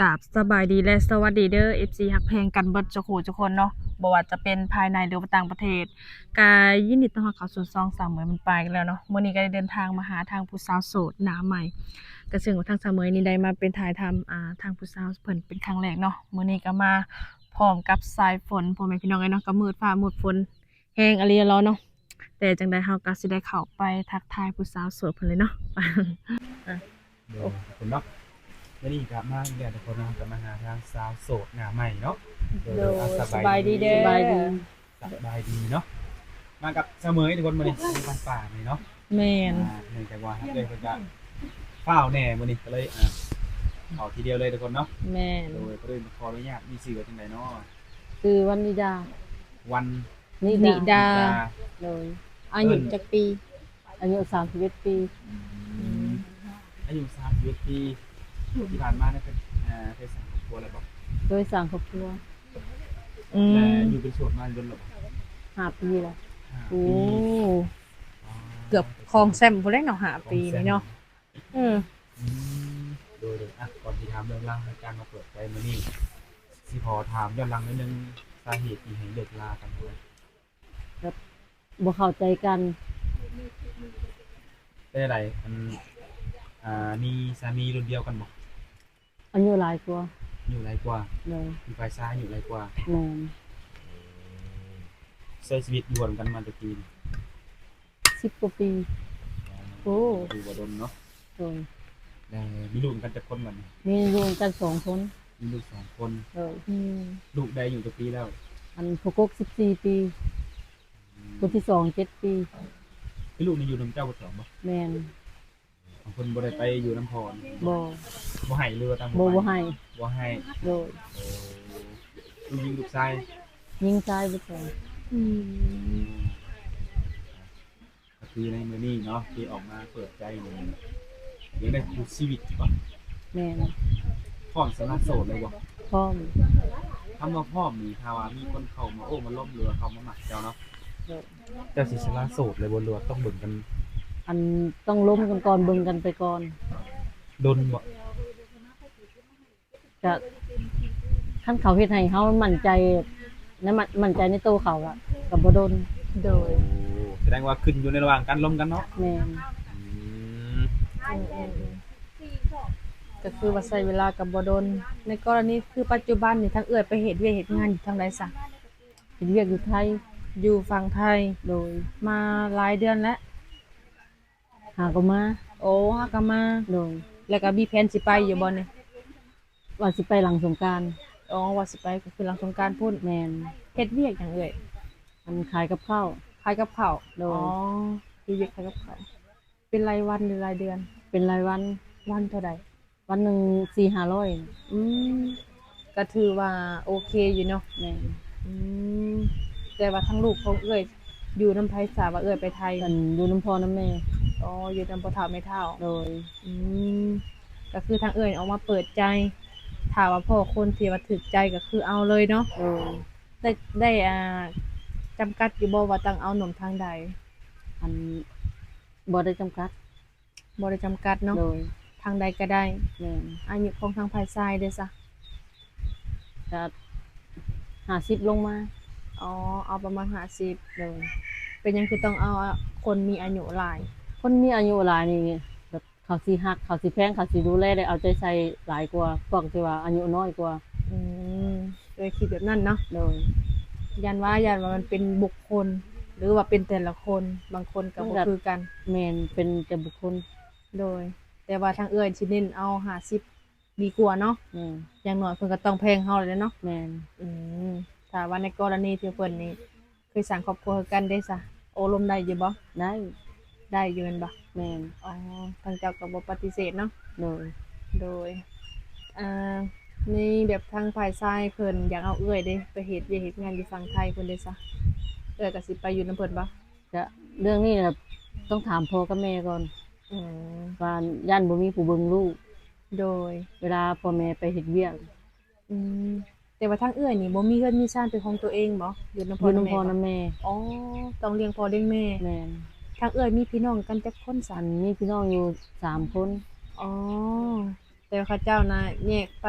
ກາບສະບາຍດີ ແລະ ສະຫວັດດີເດີ ເອັຟຊີ ຮັກແພງກັນເບິດສູ່ຄູ່ສູ່ຄົນເນາະ, ບໍ່ວ່າຈະເປັນພາຍໃນ ຫຼືວ່າຕ່າງປະເທດ, ກະຍິນດີຕ້ອນຮັບເຂົ້າສູ່ຊ່ອງສາວເໝີຍ ມັນປາຍອີກແລ້ວເນາະ. ມື້ນີ້ກະໄດ້ເດີນທາງມາຫາທາງຜູ້ສາວໂສດໜ້າໃໝ່, ກະເຊິ່ງວ່າທາງສາວເໝີຍນີ້ໄດ້ມາເປັນຖ່າຍທຳ ອ່າ ທາງຜູ້ສາວເພິ່ນເປັນຄັ້ງແລກເນາະ. ມື້ນີ້ກະມາພ້ອມກັບສາຍຝົນ ພໍ່ແມ່ພີ່ນ້ອງເອີຍເນາະ, ກະມືດຟ້າມືດຝົນ ແຮງອີ່ຫຼີແລ້ວເນາະ. ແຕ່ຈັ່ງໃດເຮົາກໍຊິໄດ້ເຂົ້າໄປທັກທາຍຜູ້ສາວໂສດເພິ່ນເລີຍເນາະ. ໂດຍ ທຸກຄົນເນາະ, ມື້ນີ້ກໍມາອີກແລ້ວທຸກຄົນເນາະ, ກໍມາຫາທາງສາວໂສດໜ້າໃໝ່ເນາະ. ໂດຍ ໂດຍ ອ່າ ສະບາຍດີເດີ ສະບາຍດີ ສະບາຍດີເນາະ. ມາກັບສາວເໝີຍທຸກຄົນ ມື້ນີ້ຢູ່ບ້ານປ່ານີ້ເນາະ. ແມ່ນ ອ່າ ເນື່ອງຈາກວ່າເອື້ອຍເພິ່ນກໍຟ້າວແດ່ມື້ນີ້ ກໍເລີຍ ອ່າ ເຂົ້າທີດຽວເລີຍທຸກຄົນເນາະ. ແມ່ນ ໂດຍ ກໍເລີຍຂໍອະນຸຍາດ ມີຊື່ວ່າຈັ່ງໃດເນາະ? ຊື່ວັນນິດາ. ວັນ ນິດາ ນິດາ ໂດຍ ອາຍຸຈັກປີ? ອາຍຸສາມສິບເອັດປີ. ອືມ ອາຍຸສາມສິບເອັດປີ ທີ່ຜ່ານມານັ້ນກໍ ເອີ ເຄີຍສ້າງຄອບຄົວແລ້ວບໍ່? ເຄີຍສ້າງຄອບຄົວ. ອືມ ແລະ ຢູ່ເປັນໂສດມາດົນແລ້ວບໍ່? ຫ້າປີແລ້ວ. ຫ້າປີ ໂອ້ ເກືອບຄອງແຊມພຸ້ນແຫຼະເນາະ ຫ້າປີນີ້ເນາະ. ອືມ ອືມ ໂດຍ ໂດຍ ອ່ະ ກ່ອນທີ່ຖາມເລື່ອງລາວໃນການມາເປີດໃຈມື້ນີ້ ຊິຂໍຖາມຍ້ອນຫຼັງໜ້ອຍໜຶ່ງ ສາເຫດທີ່ໃຫ້ເລີກລາກັນ? ແບບບໍ່ເຂົ້າໃຈກັນ. ເປັນຈັ່ງໃດ ອັນ ອ່າ ມີສາມີລຸ້ນດຽວກັນບໍ່? ອາຍຸຫຼາຍກວ່າ. ອາຍຸຫຼາຍກວ່າ. ໂດຍ ມີຝ່າຍຊາຍອາຍຸຫຼາຍກວ່າ. ແມ່ນ. ໃຊ້ຊີວິດຢູ່ຮ່ວມກັນມາຈັກປີ? ສິບກວ່າປີ. ໂອ້ ໂອ້ ຖືວ່າດົນເນາະ. ໂດຍ ແລ້ວມີລູກນຳກັນຈັກຄົນບັດນີ້? ມີລູກນຳກັນສອງຄົນ. ມີລູກສອງຄົນ. ໂດຍ ອືມ ລູກໄດ້ອາຍຸຈັກປີແລ້ວ? ອັນຜູ້ກົກສິບສີ່ປີ. ອືມ ຜູ້ທີສອງເຈັດປີ. ຄືລູກນີ້ຢູ່ນຳເຈົ້າເບິດສອງບໍ່? ແມ່ນ. ເພິ່ນບໍ່ໄດ້ໄປຢູ່ນຳພໍ່? ບໍ່ ບໍ່ໃຫ້ ຫຼືວ່າຕ່າງ ບໍ່ ບໍ່ໃຫ້ ບໍ່ໃຫ້. ໂດຍ ໂອ້ ລູກຍິງລູກຊາຍ? ຍິງຊາຍເບິດສອງ. ອືມ ກໍຄືໃນມື້ນີ້ເນາະ ທີ່ອອກມາເປີດໃຈນີ້ ຢາກໄດ້ຄູ່ຊີວິດບໍ່? ແມ່ນ. ພ້ອມສຳລັບໂສດເລີຍບໍ່? ພ້ອມ. ຄຳວ່າພ້ອມນີ້ ຖ້າວ່າມີຄົນເຂົ້າມາໂອ້ມາລົມ ຫຼືວ່າເຂົ້າມາມັກເຈົ້າເນາະ ໂດຍ ເຈົ້າຊິສະລະໂສດເລີຍບໍ່ ຫຼືວ່າຕ້ອງເບິ່ງກັນ? ອັນ ຕ້ອງລົມກັນກ່ອນ ເບິ່ງກັນໄປກ່ອນ. ດົນບໍ່? ກະ ຄັນເຂົາເຮັດໃຫ້ເຮົາໝັ້ນໃຈ ໃນ ໝັ້ນ ໝັ້ນໃຈໃນໂຕເຂົາ ກະ ກະບໍ່ດົນ. ໂດຍ ໂອ້ ສະແດງວ່າຂຶ້ນຢູ່ໃນລະຫວ່າງການລົມກັນເນາະ. ແມ່ນ. ອືມ ອືມ ອືມ ອືມ ກະຄືວ່າໃຊ້ເວລາກະບໍ່ດົນ. ໃນກໍລະນີຄືປັດຈຸບັນນີ້ ທາງເອື້ອຍໄປເຮັດວຽກເຮັດງານຢູ່ທາງໃດຊະ? ເຮັດວຽກຢູ່ໄທ. ຢູ່ຝັ່ງໄທ. ໂດຍ ມາຫຼາຍເດືອນແລ້ວ? ຫາກໍມາ. ໂອ້ ຫາກໍມາ. ໂດຍ ແລ້ວກໍມີແຜນຊິໄປຢູ່ບໍ່ນີ້? ວ່າຊິໄປຫຼັງສົງການ. ອໍ ວ່າຊິໄປກໍຄືຫຼັງສົງການພຸ້ນ. ແມ່ນ. ເຮັດວຽກຫຍັງເອື້ອຍ? ອັນ ຂາຍກັບເຂົ້າ. ຂາຍກັບເຂົ້າ. ໂດຍ ອໍ ເຮັດວຽກຂາຍກັບເຂົ້າ. ເປັນລາຍວັນ ຫຼື ລາຍເດືອນ? ເປັນລາຍວັນ. ວັນເທົ່າໃດ? ວັນໜຶ່ງສີ່ຫ້າຮ້ອຍ. ອືມ ກໍຖືວ່າໂອເຄຢູ່ເນາະ. ແມ່ນ. ອືມ ແຕ່ວ່າທາງລູກຂອງເອື້ອຍຢູ່ນຳໃຜຊະ ວ່າເອື້ອຍໄປໄທ? ອັນ ຢູ່ນຳພໍ່ນຳແມ່. ອໍ ຢູ່ນຳພໍ່ເຖົ້າແມ່ເຖົ້າ. ໂດຍ. ອືມ ກໍຄືທາງເອື້ອຍອອກມາເປີດໃຈ ຖ້າວ່າພໍ້ຄົນທີ່ວ່າຖືກໃຈກໍຄືເອົາເລີຍເນາະ. ໂດຍ. ໄດ້ ໄດ້ ອ່າ ຈຳກັດຢູ່ບໍ່ວ່າຕ້ອງເອົາໜຸ່ມທາງໃດ? ອັນ ບໍ່ໄດ້ຈຳກັດ. ບໍ່ໄດ້ຈຳກັດເນາະ. ໂດຍ. ທາງໃດກໍໄດ້. ແມ່ນ. ອາຍຸຂອງທາງຝ່າຍຊາຍເດຊະ? ກໍຫ້າສິບລົງມາ. ອໍ ເອົາປະມານຫ້າສິບ. ໂດຍ. ເປັນຫຍັງຄືຕ້ອງເອົາຄົນມີອາຍຸຫຼາຍ? ຄົນມີອາຍຸຫຼາຍນີ້ ແບບເຂົາຊິຮັກ ເຂົາຊິແພງ ເຂົາຊິດູແລ ແລະ ເອົາໃຈໃສ່ຫຼາຍກວ່າພວກທີ່ວ່າອາຍຸນ້ອຍກວ່າ. ອືມ ເອື້ອຍຄິດແບບນັ້ນເນາະ. ໂດຍ. ຢ້ານວ່າ ຢ້ານວ່າມັນເປັນບຸກຄົນ ຫຼືວ່າເປັນແຕ່ລະຄົນ ບາງຄົນກໍບໍ່ຄືກັນ. ແມ່ນ ເປັນແຕ່ບຸກຄົນ. ໂດຍ. ແຕ່ວ່າທາງເອື້ອຍຊິເນັ້ນເອົາຫ້າສິບດີກວ່າເນາະ. ແມ່ນ. ຢ່າງໜ້ອຍເພິ່ນກໍຕ້ອງແພງເຮົາແຫຼະເນາະ. ແມ່ນ. ອືມ ຖ້າວ່າໃນກໍລະນີທີ່ເພິ່ນນີ້ເຄີຍສ້າງຄອບຄົວຄືກັນເດຊະ ໂອ້ລົມໄດ້ຢູ່ບໍ່? ໄດ້. ໄດ້ຢູ່ແມ່ນບໍ່? ແມ່ນ. ອໍ ທາງເຈົ້າກໍບໍ່ປະຕິເສດເນາະ. ໂດຍ. ໂດຍ. ອ່າ ໃນແບບທາງຝ່າຍຊາຍເພິ່ນຢາກເອົາເອື້ອຍເດ້ ໄປເຮັດວຽກເຮັດງານຢູ່ຝັ່ງໄທພຸ້ນເດຊະ ເອື້ອຍກໍຊິໄປຢູ່ນຳເພິ່ນບໍ່? ກະເລື່ອງນີ້ນະ ຕ້ອງຖາມພໍ່ກັບແມ່ກ່ອນ. ອືມ ວ່າຢ້ານບໍ່ມີຜູ້ເບິ່ງລູກ. ໂດຍ. ເວລາພໍ່ແມ່ໄປເຮັດວຽກ. ອືມ ແຕ່ວ່າທາງເອື້ອຍນີ້ບໍ່ມີເຮືອນມີຊານເປັນຂອງຕົວເອງບໍ່? ຢູ່ນຳພໍ່ນຳແມ່. ອໍ ຕ້ອງລ້ຽງພໍ່ລ້ຽງແມ່. ແມ່ນ. ທາງເອື້ອຍມີພີ່ນ້ອງກັນຈັກຄົນຊະ? ອັນ ມີພີ່ນ້ອງຢູ່ສາມຄົນ. ອໍ ແຕ່ເຂົາເຈົ້ານະແຍກໄປ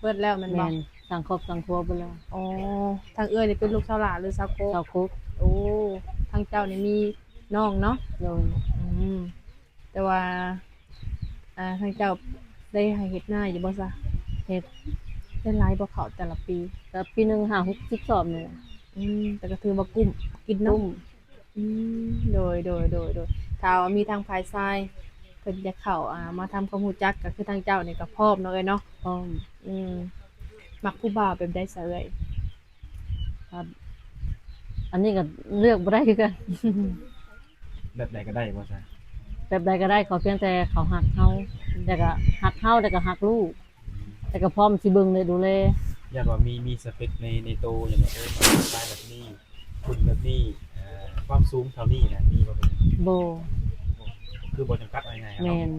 ເບິດແລ້ວແມ່ນບໍ່? ແມ່ນ ສ້າງຄອບສ້າງຄົວເບິດແລ້ວ. ອໍ ທາງເອື້ອຍນີ້ເປັນລູກສາວຫຼ້າ ຫຼືສາວໂຄກ? ສາວໂຄກ. ໂອ້ ທາງເຈົ້ານີ້ມີນ້ອງເນາະ? ໂດຍ. ອືມ ແຕ່ວ່າ ອ່າ ທາງເຈົ້າໄດ້ໃຫ້ເຮັດນາຢູ່ບໍ່ຊະ? ເຮັດ. ໄດ້ຫຼາຍບໍ່ເຂົ້າແຕ່ລະປີ? ກະປີໜຶ່ງຫ້າຫົກສິບສອບນີ້ແຫຼະ. ອືມ ແຕ່ກໍຖືວ່າກຸ້ມກິນເນາະ? ກຸ້ມ. ອືມ ໂດຍ ໂດຍ ໂດຍ ໂດຍ. ຖ້າວ່າມີທາງຝ່າຍຊາຍເພິ່ນຢາກເຂົ້າ ອ່າ ມາທຳຄວາມຮູ້ຈັກ ກໍຄືທາງເຈົ້ານີ້ກໍພ້ອມເນາະເອື້ອຍເນາະ? ພ້ອມ. ອືມ ມັກຜູ້ບ່າວແບບໃດຊະເອື້ອຍ? ອັນນີ້ກໍເລືອກບໍ່ໄດ້ຄືກັນ. ແບບໃດກໍໄດ້ບໍ່ຊະ? ແບບໃດກໍໄດ້ ຂໍພຽງແຕ່ເຂົາຮັກເຮົາ ແລ້ວກໍຮັກເຮົາ ແລ້ວກໍຮັກລູກ ແລ້ວກໍພ້ອມຊິເບິ່ງ ແລະ ດູແລ. ຢ້ານວ່າມີ ມີສະເປັກໃນ ໃນໂຕ ຢ່າງວ່າ ໂອ້ ສະໄຕແບບນີ້ ຫຸ່ນແບບນີ້ ເອີ ຄວາມສູງເທົ່ານີ້ນະ ມີບໍ່? ບໍ່. ຄືບໍ່ຈຳກັດ ເອົາງ່າຍໆ ເນາະ? ແມ່ນ.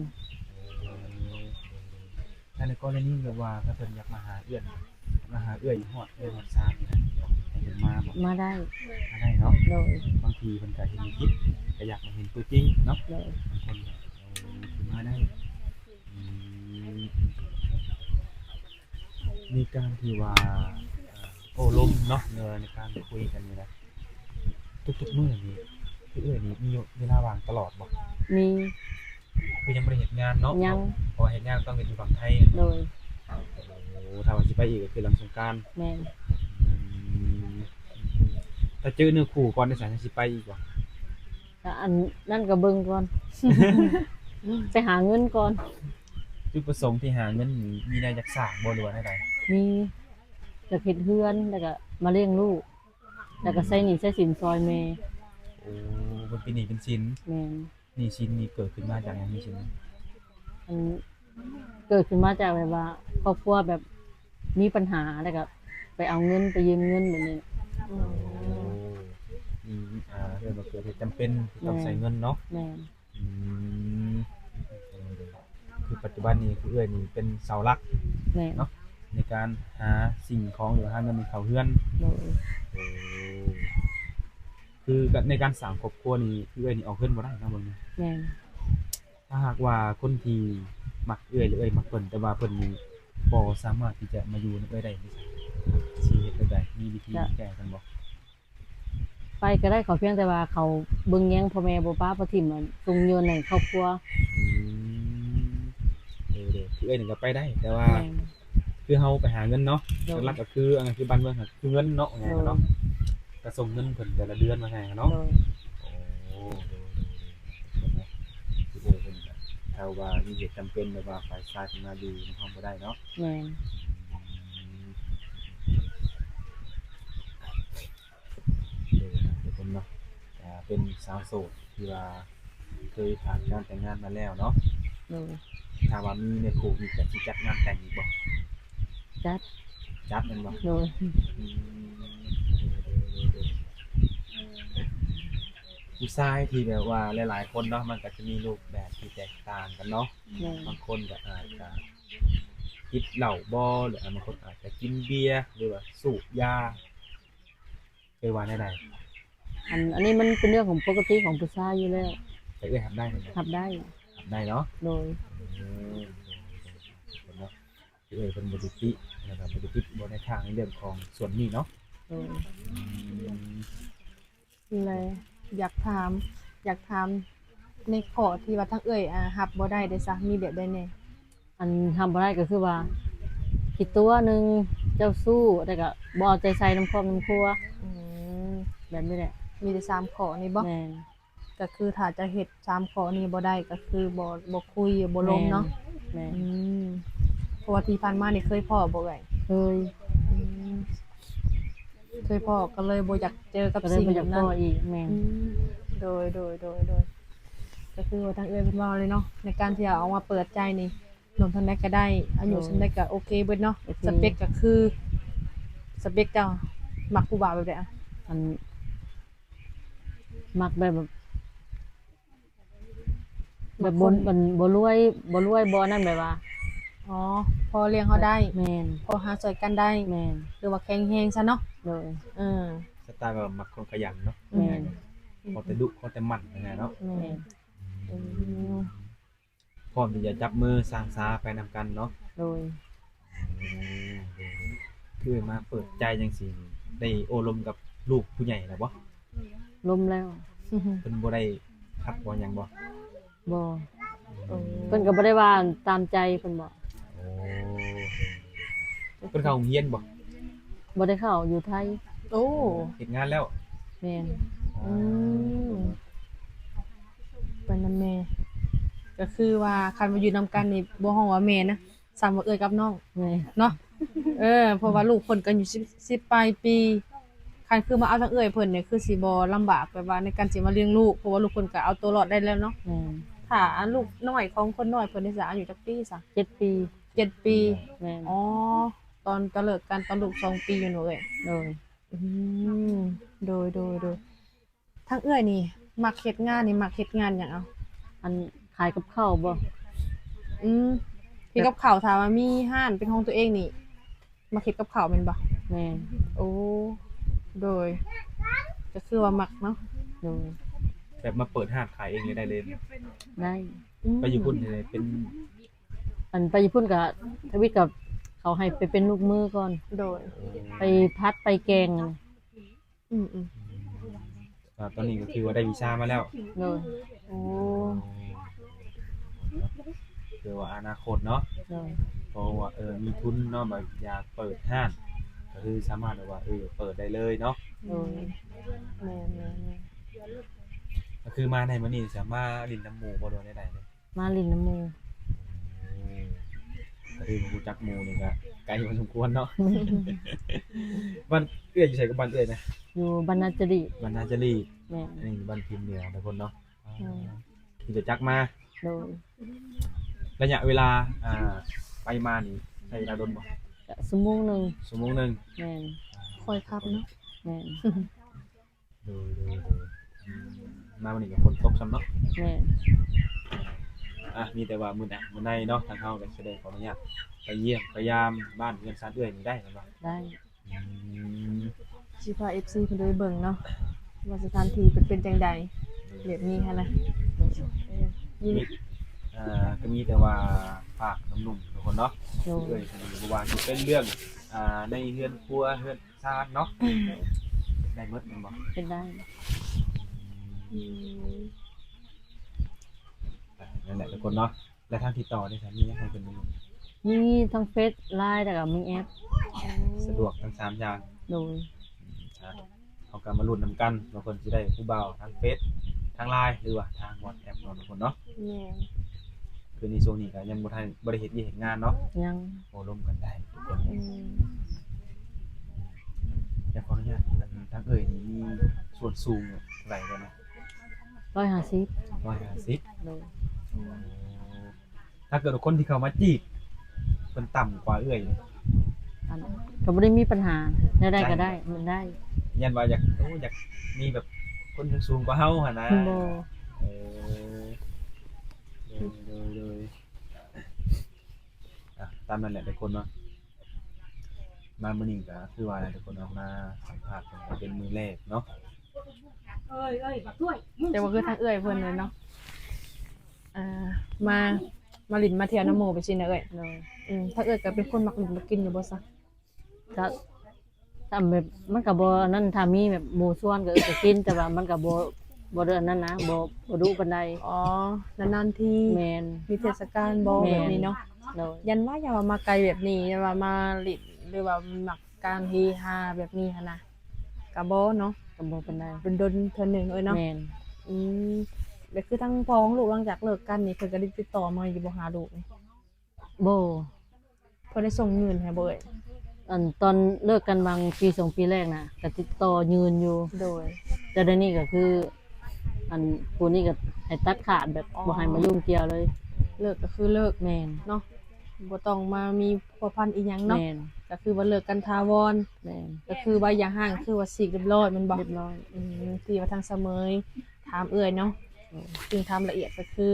ແຕ່ໃນກໍລະນີແບບວ່າ ຖ້າເພິ່ນຢາກມາຫາເອື້ອຍ ມາຫາເອື້ອຍຮອດເຮືອນຮອດຊານນີ້ນະ ໃຫ້ເພິ່ນມາບໍ່? ມາໄດ້. ມາໄດ້ເນາະ? ໂດຍ. ບາງທີເພິ່ນກໍເຫັນຜິດ ກໍຢາກມາເຫັນຕົວຈິງເນາະ? ໂດຍ. ບາງຄົນກໍ ເອີ ມາໄດ້. ອືມ ໃນການທີ່ວ່າ ເອີ ໂອ້ລົມເນາະ ໃນ ໃນການຄຸຍກັນນີ້ນະ ທຸກໆມື້ນີ້ ຄືເອື້ອຍນີ້ມີເວລາວ່າງຕະຫຼອດບໍ່? ມີ. ຄືຍັງບໍ່ໄດ້ເຮັດງານເນາະ? ຍັງ. ເພາະວ່າເຮັດງານຕ້ອງໄດ້ຢູ່ຝັ່ງໄທ. ໂດຍ. ໂອ້ ຖ້າວ່າຊິໄປອີກກໍຄືຫຼັງສົງການ. ແມ່ນ. ອືມ ຖ້າເຈີເນື້ອຄູ່ກ່ອນໄດ້ຊັ້ນ ຊິໄປອີກບໍ່? ກະອັນນັ້ນກະເບິ່ງກ່ອນ ໄປຫາເງິນກ່ອນ. ຈຸດປະສົງທີ່ຫາເງິນນີ້ ມີແນວຢາກສ້າງບໍ່ ຫຼືວ່າແນວໃດ? ມີ. ຢາກເຮັດເຮືອນ ແລ້ວກະມາລ້ຽງລູກ ແລ້ວກະໃຊ້ໜີ້ໃຊ້ສິນຊ່ອຍແມ່. ໂອ້ ເພິ່ນເປັນໜີ້ເປັນສິນ. ແມ່ນ. ໜີ້ສິນນີ້ເກີດຂຶ້ນມາຈາກຫຍັງ? ໜີ້ສິນ ອັນ ເກີດຂຶ້ນມາຈາກແບບວ່າຄອບຄົວແບບມີບັນຫາ ແລ້ວກໍໄປເອົາເງິນ ໄປຢືມເງິນແບບນີ້. ອືມ ໂອ້ ມີ ອ່າ ເອີ້ນວ່າເກີດເຫດຈຳເປັນທີ່ຕ້ອງໃຊ້ເງິນເນາະ. ແມ່ນ. ອືມ ຄືປັດຈຸບັນນີ້ ຄືເອື້ອຍນີ້ເປັນເສົາຫຼັກ. ແມ່ນ. ເນາະ ໃນການຫາສິ່ງຂອງ ຫຼືຫາເງິນໃຫ້ເຂົ້າເຮືອນ. ໂດຍ. ໂອ້ ຄືໃນການສ້າງຄອບຄົວນີ້ ຄືເອື້ອຍນີ້ອອກເຮືອນບໍ່ໄດ້ເນາະ ເບິ່ງ. ແມ່ນ. ຖ້າຫາກວ່າຄົນທີ່ມັກເອື້ອຍ ຫຼືເອື້ອຍມັກເພິ່ນ ແຕ່ວ່າເພິ່ນນີ້ບໍ່ສາມາດທີ່ຈະມາຢູ່ນຳເອື້ອຍໄດ້ນີ້ ຊິເຮັດແນວໃດ? ມີວິທີແກ້ກັນບໍ່? ໄປກໍໄດ້ ຂໍພຽງແຕ່ວ່າເຂົາເບິ່ງແຍງພໍ່ແມ່ ບໍ່ປະບໍ່ຖິ້ມ ສົ່ງເງິນໃຫ້ຄອບຄົວ. ອືມ ເອີ ເອີ ຄືເອື້ອຍນີ້ກໍໄປໄດ້ ແຕ່ວ່າ ແມ່ນ. ຄືເຮົາໄປຫາເງິນເນາະ. ໂດຍ. ຫຼັກໆກໍຄື ອັນນັ້ນຄືບ້ານເມືອງ ຄືເງິນເນາະ ວ່າງ່າຍເນາະ. ໂດຍ. ກະສົ່ງເງິນເພິ່ນແຕ່ລະເດືອນ ວ່າງ່າຍເນາະ. ໂດຍ. ໂອ້ ໂດຍ ໂດຍ ໂດຍ ເພິ່ນເນາະ ຄືເພິ່ນກໍ ຖ້າວ່າມີເຫດຈຳເປັນ ແບບວ່າຝ່າຍຊາຍເພິ່ນມາຢູ່ນຳເຮົາບໍ່ໄດ້ເນາະ. ແມ່ນ. ອືມ ໂດຍ ເປັນເນາະ ອ່າ ເປັນສາວໂສດທີ່ວ່າ ເຄີຍຜ່ານການແຕ່ງງານມາແລ້ວເນາະ. ໂດຍ. ຖ້າວ່າມີເນື້ອຄູ່ອີກ ຈະຊິຈັດງານແຕ່ງອີກບໍ່? ຈັດ. ຈັດແມ່ນບໍ່? ໂດຍ. ອືມ ໂດຍ ໂດຍ ໂດຍ ໂດຍ. ຜູ້ຊາຍທີ່ແບບວ່າຫຼາຍໆຄົນເນາະ ມັນກໍຈະມີຮູບແບບທີ່ແຕກຕ່າງກັນເນາະ. ແມ່ນ. ບາງຄົນກໍອາດຈະຕິດເຫຼົ້າບໍ ຫຼືບາງຄົນອາດຈະກິນເບຍ ຫຼືວ່າສູບຢາ. ເອີຍ ວ່າແນວໃດ? ອັນ ອັນນີ້ມັນເປັນເລື່ອງຂອງປົກກະຕິຂອງຜູ້ຊາຍຢູ່ແລ້ວ. ແຕ່ເອື້ອຍຮັບໄດ້ແມ່ນບໍ່? ຮັບໄດ້. ຮັບໄດ້ເນາະ? ໂດຍ. ເອີ ເນາະ ເອື້ອຍເພິ່ນບໍ່ໄດ້ຕິ ແລ້ວກໍບໍ່ໄດ້ຕິດບໍ່ໃນທາງໃນເລື່ອງຂອງສ່ວນນີ້ເນາະ? ໂດຍ. ອືມ ແລະ ຢາກຖາມ ຢາກຖາມໃນຂໍ້ທີ່ວ່າທາງເອື້ອຍ ອ່າ ຮັບບໍ່ໄດ້ເດຊະ ມີແບບໃດແດ່? ອັນຮັບບໍ່ໄດ້ກໍຄືວ່າ ຂີ້ຕົວະໜຶ່ງ ເຈົ້າຊູ້ ແລ້ວກໍບໍ່ເອົາໃຈໃສ່ນຳຄອບນຳຄົວ. ອືມ ແບບນີ້ແຫຼະ. ມີແຕ່ສາມຂໍ້ນີ້ບໍ? ແມ່ນ. ກໍຄືຖ້າຈະເຮັດສາມຂໍ້ນີ້ບໍ່ໄດ້ ກໍຄືບໍ່ ບໍ່ຄຸຍ ບໍ່ລົມເນາະ. ແມ່ນ. ອືມ ເພາະວ່າທີ່ຜ່ານມານີ້ເຄີຍພໍ້ບໍ່ເອື້ອຍ? ເຄີຍ. ອືມ ເຄີຍພໍ້ກໍເລີຍບໍ່ຢາກເຈີກັບສິ່ງນັ້ນ. ກໍເລີຍບໍ່ຢາກພໍ້ອີກ. ແມ່ນ. ອືມ ໂດຍ ໂດຍ ໂດຍ ໂດຍ. ກໍຄືວ່າທາງເອື້ອຍເພິ່ນເວົ້າເລີຍເນາະ ໃນການທີ່ເອົາມາເປີດໃຈນີ້ ໜຸ່ມທາງໃດກໍໄດ້ ອາຍຸ ໂດຍ ສ່ຳໃດກໍໂອເຄເບິດເນາະ. ໂອເຄ. ສະເປັກກໍຄື ສະເປັກເຈົ້າມັກຜູ້ບ່າວແບບໃດ? ອັນ ມັກແບບ ແບບ ແບບບໍ່ ມັນບໍ່ລວຍ ບໍ່ລວຍ ບໍ່ອັນນັ້ນ ແບບວ່າ ອໍ ພໍລ້ຽງເຮົາໄດ້. ແມ່ນ. ພໍຫາຊ່ອຍກັນໄດ້. ແມ່ນ. ຫຼືວ່າແຂງແຮງຊະເນາະ. ໂດຍ. ເອີ ສະໄຕລ໌ແບບມັກຄົນຂະຫຍັນເນາະ. ແມ່ນ. ຂໍແຕ່ດຸ ຂໍແຕ່ໝັ່ນ ວ່າງ່າຍເນາະ. ແມ່ນ. ອືມ ອືມ. ພ້ອມທີ່ຈະຈັບມືສ້າງສາໄປນຳກັນເນາະ. ໂດຍ. ອືມ ຄືມາເປີດໃຈຈັ່ງຊີ້ ໄດ້ໂອ້ລົມກັບລູກຜູ້ໃຫຍ່ແລ້ວບໍ່? ລົມແລ້ວ. ເພິ່ນບໍ່ໄດ້ຂັດບໍ່ຫຍັງບໍ່? ບໍ່. ອືມ ເພິ່ນກໍບໍ່ໄດ້ວ່າຕາມໃຈເພິ່ນບໍ່? ໂອ້ ເພິ່ນເຂົ້າໂຮງຮຽນບໍ່? ບໍ່ໄດ້ເຂົ້າ ຢູ່ໄທ. ໂອ້ ເຮັດງານແລ້ວ. ແມ່ນ. ອືມ ໄປນຳແມ່ ກໍຄືວ່າຄັນວ່າຢູ່ນຳກັນນີ້ ບໍ່ຮ້ອງວ່າແມ່ນະ ຊ້ຳວ່າເອື້ອຍກັບນ້ອງ. ແມ່ນ. ເນາະ ເອີ ເພາະວ່າລູກເພິ່ນກໍອາຍຸສິບ ສິບປາຍປີ ຄັນຄືມາເອົາທາງເອື້ອຍເພິ່ນນີ້ ຄືຊິບໍ່ລຳບາກ ແບບວ່າໃນການຊິມາລ້ຽງລູກ ເພາະວ່າລູກເພິ່ນກໍເອົາຕົວລອດໄດ້ແລ້ວເນາະ. ແມ່ນ. ຖ້າອັນລູກນ້ອຍຂອງຄົນນ້ອຍເພິ່ນນີ້ຊະ ອາຍຸຈັກປີຊະ? ເຈັດປີ. ເຈັດປີ. ແມ່ນ. ອໍ ຕອນຕະເລີກກັນຕອນລູກສອງປີຢູ່ເນາະເອື້ອຍ. ໂດຍ. ອືມ ໂດຍ ໂດຍ ໂດຍ. ທາງເອື້ອຍນີ້ມັກເຮັດງານນີ້ ມັກເຮັດງານຫຍັງເອົາ? ອັນຂາຍກັບເຂົ້າບໍ່? ອືມ ເຮັດກັບເຂົ້າ ຖ້າວ່າມີຮ້ານເປັນຂອງຕົວເອງນີ້ ມັກເຮັດກັບເຂົ້າແມ່ນບໍ່? ແມ່ນ. ໂອ້ ໂດຍ ກໍຄືວ່າມັກເນາະ. ໂດຍ. ແບບມາເປີດຮ້ານຂາຍເອງເລີຍໄດ້ເລີຍ? ໄດ້. ອືມ ໄປຢູ່ພຸ້ນເປັນ ອັນໄປຢູ່ພຸ້ນກໍທະວິດກັບເຂົາໃຫ້ໄປເປັນລູກມືກ່ອນ. ໂດຍ. ໄປຜັດໄປແກງ. ອືມໆ ອືມ ກໍຕອນນີ້ກໍຄືວ່າໄດ້ວີຊາມາແລ້ວ. ໂດຍ. ໂອ້ ຄືວ່າອະນາຄົດເນາະ. ໂດຍ. ເພາະວ່າ ເອີ ມີທຶນເນາະ ແບບຢາກເປີດຮ້ານ ກໍຄືສາມາດແບບວ່າ ເອີ ເປີດໄດ້ເລີຍເນາະ. ໂດຍ. ແມ່ນໆໆ. ກໍຄືມາໃນມື້ນີ້ ສາມາດຫຼິ້ນນຳໝູ່ບໍ່ ຫຼືວ່າແນວໃດ? ມາຫຼິ້ນນຳໝູ່. ອືມ ກໍຄືຮູ້ຈັກໝູ່ນີ້ກໍໄກພໍສົມຄວນເນາະ. ບ້ານເອື້ອຍຢູ່ໃສກັບບ້ານເອື້ອຍນະ? ຢູ່ບ້ານນາຈະລີດ. ບ້ານນາຈະລີດ. ແມ່ນ. ອັນນີ້ບ້ານພິມເໜືອທຸກຄົນເນາະ. ແມ່ນ. ຂີ່ລົດຈັກມາ. ໂດຍ. ໄລຍະເວລາ ອ່າ ໄປມານີ້ໃຊ້ເວລາດົນບໍ່? ກະຊົ່ວໂມງໜຶ່ງ. ຊົ່ວໂມງໜຶ່ງ. ແມ່ນ. ຄ່ອຍຂັບເນາະ. ແມ່ນ. ໂດຍ ໂດຍ ໂດຍ. ອືມ ມາມື້ນີ້ກໍຝົນຕົກຊ້ຳເນາະ. ແມ່ນ. ອ່ະ ມີແຕ່ວ່າມື້ໜ້າ ມື້ໃນເນາະ ທາງເຮົາກໍຊິໄດ້ຂໍອະນຸຍາດໄປຢ້ຽມໄປຢາມບ້ານເຮືອນຊານເອື້ອຍນີ້ໄດ້ແມ່ນບໍ່? ໄດ້. ອືມ ຊິພາ ເອັຟຊີ ເພິ່ນໄປເບິ່ງເນາະ ວ່າສະຖານທີ່ເພິ່ນເປັນຈັ່ງໃດ ໂດຍ ແບບນີ້ຫັ້ນນະ. ໂດຍ. ເອີ ຍິນ ມີ ເອີ ກໍມີແຕ່ວ່າຝາກໜຸ່ມໆທຸກຄົນເນາະ. ໂດຍ. ເອື້ອຍເພິ່ນກໍບໍ່ວ່າຊິເປັນເລື່ອງ ອ່າ ໃນເຮືອນຄົວເຮືອນ ຊານເນາະ. ໄດ້ໝົດແມ່ນບໍ່? ເຮັດໄດ້. ອືມ ອ່ະ ນັ້ນແຫຼະທຸກຄົນເນາະ. ແລະທາງຕິດຕໍ່ເດ້ ມີຫຍັງໃຫ້ເພິ່ນ ມີທັງເຟສ ລາຍ ແລ້ວກໍມີແອັບ. ສະດວກທັງສາມຢ່າງ. ໂດຍ. ອືມ ອ່ະ ເຮົາກໍມາລຸ້ນນຳກັນວ່າເພິ່ນຊິໄດ້ຜູ້ບ່າວທາງເຟສ ທາງລາຍ ຫຼືວ່າທາງວັອດແອັບເນາະທຸກຄົນເນາະ. ແມ່ນ. ຄືໃນຊ່ວງນີ້ກໍຍັງບໍ່ທັນ ບໍ່ໄດ້ເຮັດວຽກເຮັດງານເນາະ. ຍັງ. ໂອ້ລົມກັນໄດ້ທຸກຄົນ. ອືມ ຢາກຂໍອະນຸຍາດ ອັນ ທາງເອື້ອຍນີ້ມີສ່ວນສູງເທົ່າໃດແດ່ນະ? ຮ້ອຍຫ້າສິບ. ຮ້ອຍຫ້າສິບ. ໂດຍ. ໂອ້ ຖ້າເກີດວ່າຄົນທີ່ເຂົ້າມາຈີບ ເພິ່ນຕ່ຳກວ່າເອື້ອຍນີ້ ອັນ ກໍບໍ່ໄດ້ມີບັນຫາ ແນວໃດກໍໄດ້ ມັນໄດ້. ຢ້ານວ່າຢາກ ໂອ້ ຢາກມີແບບຄົນສູງກວ່າເຮົາຫັ້ນນະ. ບໍ່. ເອີ ໂດຍ ໂດຍ ໂດຍ. ອ່ະ ຕາມນັ້ນແຫຼະທຸກຄົນເນາະ. ມາມື້ນີ້ກໍຄືວ່າແຫຼະທຸກຄົນເນາະ ມາສຳພາດເພິ່ນກໍເປັນມື້ແລກເນາະ. ແຕ່ວ່າຄືທາງເອື້ອຍເພິ່ນເລີຍເນາະ ອ່າ ມາ ມາຫຼິ້ນມາທ່ຽວນຳໝູ່ໄປຊີ້ນະເອື້ອຍ. ໂດຍ. ອືມ ທາງເອື້ອຍກໍເປັນຄົນມັກຫຼິ້ນມັກກິນຢູ່ບໍ່ຊະ? ກໍ ຖ້າແບບ ມັນກໍບໍ່ອັນນັ້ນ ຖ້າມີແບບໝູ່ຊວນກໍ ເອີ ກໍກິນ ແຕ່ວ່າມັນກໍບໍ່ ບໍ່ໄດ້ອັນນັ້ນນະ ບໍ່ ບໍ່ດຸປານໃດ. ອໍ ນານໆທີ. ແມ່ນ. ມີເທດສະການບໍ່? ແມ່ນ. ແບບນີ້ເນາະ. ໂດຍ. ຢ້ານວ່າ ຢ້ານວ່າມາໄກແບບນີ້ ຢ້ານວ່າມາຫຼິ້ນ ຫຼືວ່າມັກການເຮຮາແບບນີ້ຫັ້ນນະ ກໍບໍ່ເນາະ ກໍບໍ່ປານໃດ ດົນໆເທື່ອໜຶ່ງເອີຍເນາະ. ແມ່ນ. ອືມ ແລ້ວຄືທາງພໍ່ຂອງລູກ ຫຼັງຈາກເລີກກັນນີ້ ເພິ່ນກໍໄດ້ຕິດຕໍ່ມາຢູ່ບໍ່ ຫາລູກນີ້? ບໍ່. ເພິ່ນໄດ້ສົ່ງຍື່ນໃຫ້ບໍ່ເອີຍ? ອັນຕອນເລີກກັນຫວ່າງປີສອງປີແລກນະ ກໍຕິດຕໍ່ຍື່ນຢູ່. ໂດຍ. ແຕ່ດຽວນີ້ກໍຄື ອັນຜູ້ນີ້ກໍໃຫ້ຕັດຂາດ ແບບ ອໍ ບໍ່ໃຫ້ມາຫຍຸ້ງກ່ຽວເລີຍ. ເລີກກໍຄືເລີກ. ແມ່ນ. ເນາະ ບໍ່ຕ້ອງມາມີພົວພັນອີ່ຫຍັງເນາະ. ແມ່ນ. ກໍຄືວ່າເລີກກັນຖາວອນ. ແມ່ນ. ກໍຄືໃບຢ່າຮ້າງ ຄືວ່າສີກຮຽບຮ້ອຍແມ່ນບໍ່? ຮຽບຮ້ອຍ. ອືມ ຖືວ່າທັນສະໄໝ. ຖາມເອື້ອຍເນາະ ໂດຍ ສິ່ງຖາມລະອຽດກໍຄື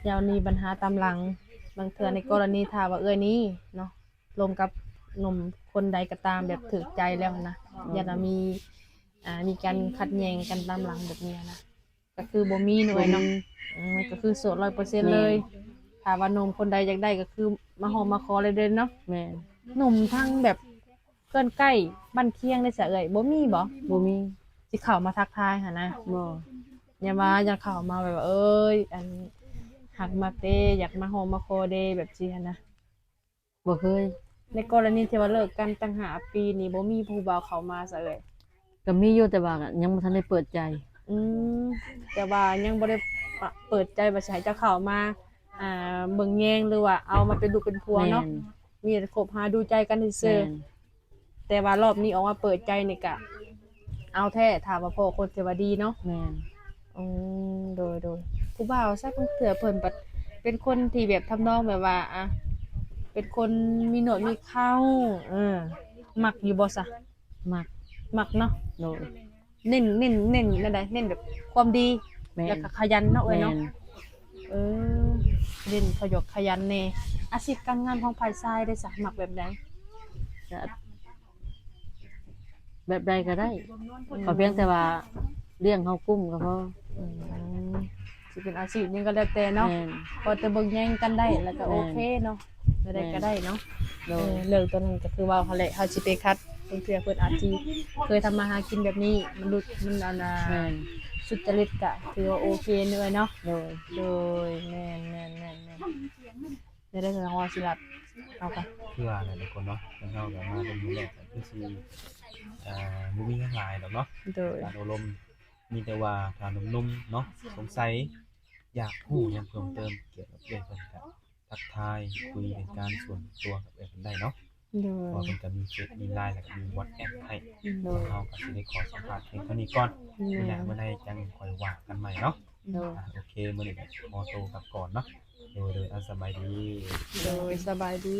ຢ້ານມີບັນຫາຕາມຫຼັງ ບາງເທື່ອໃນກໍລະນີຖ້າວ່າເອື້ອຍນີ້ເນາະ ລົມກັບໜຸ່ມຄົນໃດກໍຕາມ ແບບຖືກໃຈແລ້ວຫັ້ນນະ ໂດຍ ຢ້ານວ່າມີ ອ່າ ມີການຂັດແຍ່ງກັນຕາມຫຼັງແບບນີ້ຫັ້ນນະ ກໍຄືບໍ່ມີເນາະ ບໍ່ມີ ເອື້ອຍເນາະ. ອືມ ກໍຄືໂສດຮ້ອຍເປີເຊັນເລີຍ. ແມ່ນ. ຖ້າວ່າໜຸ່ມຄົນໃດຢາກໄດ້ກໍຄືມາຮ້ອງມາຂໍເລີຍເດ້ເນາະ. ແມ່ນ. ໜຸ່ມທາງແບບເພື່ອນໃກ້ບ້ານຄຽງໄດ້ສະເອື້ອຍ ບໍ່ມີບໍ່? ບໍ່ມີ. ຊິເຂົ້າມາທັກທາຍຫັ້ນນະ? ບໍ່. ຢ່າວ່າ ຢ່າເຂົ້າມາແບບວ່າ ເອີຍ ອັນ ຮັກມັກເດ້ ຢາກມາຮ້ອງມາຂໍເດ້ ແບບຊີ້ຫັ້ນນະ? ບໍ່ເຄີຍ. ໃນກໍລະນີທີ່ວ່າເລີກກັນຕັ້ງຫ້າປີນີ້ ບໍ່ມີຜູ້ບ່າວເຂົ້າມາຊະເອື້ອຍ? ກໍມີຢູ່ ແຕ່ວ່າຍັງບໍ່ທັນໄດ້ເປີດໃຈ. ອືມ ແຕ່ວ່າຍັງບໍ່ໄດ້ປະ ເປີດໃຈວ່າຊິໃຫ້ເຈົ້າເຂົ້າມາ ອ່າ ເບິ່ງແຍງ ຫຼືວ່າເອົາມາເປັນລູກເປັນຜົວເນາະ. ແມ່ນ. ມີແຕ່ຄົບຫາດູໃຈກັນຊື່ໆ. ແມ່ນ. ແຕ່ວ່າລອບນີ້ອອກມາເປີດໃຈນີ້ກະເອົາແທ້ ຖ້າວ່າພໍ້ຄົນທີ່ວ່າດີເນາະ. ແມ່ນ. ອືມ ໂດຍໆ ຜູ້ບ່າວຊະ ບາງເທື່ອເພິ່ນບັດເປັນຄົນທີ່ແບບທຳນອງແບບວ່າ ອ່າ ເປັນຄົນມີໜວດມີເຂົາ ເອີ ມັກຢູ່ບໍ່ຊະ? ມັກ. ມັກເນາະ. ໂດຍ. ເນັ້ນ ເນັ້ນ ເນັ້ນແນວໃດ? ເນັ້ນແບບຄວາມດີ. ແມ່ນ. ແລ້ວກໍຂະຫຍັນເນາະເອື້ອຍເນາະ. ແມ່ນ. ເອີ ເດັ່ນຂະຫຍອກຂະຫຍັນແດ່. ອາຊີບການງານຂອງຝ່າຍຊາຍເດຊະ ມັກແບບໃດ? ກະແບບໃດກໍໄດ້. ອືມ. ຂໍພຽງແຕ່ວ່າລ້ຽງເຮົາກຸ້ມກໍພໍ. ອືມ ຊິເປັນອາຊີບຫຍັງກໍແລ້ວແຕ່ເນາະ. ແມ່ນ. ພໍແຕ່ເບິ່ງແຍງກັນໄດ້ ແລ້ວກໍ ແມ່ນ ໂອເຄເນາະ. ແນວໃດກໍໄດ້ເນາະ. ແມ່ນ. ໂດຍ. ເອີ ເລື່ອງຕົວນັ້ນກໍຄືເວົ້າຫັ້ນແຫຼະ ເຮົາຊິໄປຂັດ ບາງເທື່ອເພິ່ນອາດຊິເຄີຍທຳມາຫາກິນແບບນີ້ ມັນຫຼຸດ ມັນອັນນ່າ ແມ່ນ ສຸດຈະລິດ ກະຖືວ່າໂອເຄເນາະເອື້ອຍເນາະ. ໂດຍ. ໂດຍ ແມ່ນໆໆໆ. ແນວໃດສະນ້ອງວ່າຊິລັດ ເອົາກະ ຄືວ່າແຫຼະທຸກຄົນເນາະ ທາງເຮົາກໍມາເປັນມື້ແລກ ກໍຄືຊິ ເອີ ບໍ່ມີຫຍັງຫຼາຍດອກເນາະ. ໂດຍ. ການໂອ້ລົມ ມີແຕ່ວ່າຖ້າໜຸ່ມໆເນາະ ສົງໄສ ຢາກຮູ້ຫຍັງເພີ່ມເຕີມກ່ຽວກັບເລື່ອງເພິ່ນ ກໍທັກທາຍຄຸຍເປັນການສ່ວນຕົວກັບເອື້ອຍເພິ່ນໄດ້ເນາະ. ໂດຍ. ເພາະວ່າເພິ່ນກໍມີເຟສ ມີລາຍ ແລ້ວກໍມີວັອດແອັບໃຫ້. ໂດຍ. ເຮົາກໍຊິໄດ້ຂໍສຳພາດພຽງເທົ່ານີ້ກ່ອນ. ແມ່ນ. ມື້ໜ້າມື້ໃດຈັ່ງຄ່ອຍວ່າກັນໃໝ່ເນາະ. ໂດຍ. ອ່າ ໂອເຄ ມື້ນີ້ກໍຂໍໂຕກັບກ່ອນເນາະ. ໂດຍ ໂດຍ ອ່າ ສະບາຍດີ. ໂດຍ ສະບາຍດີ.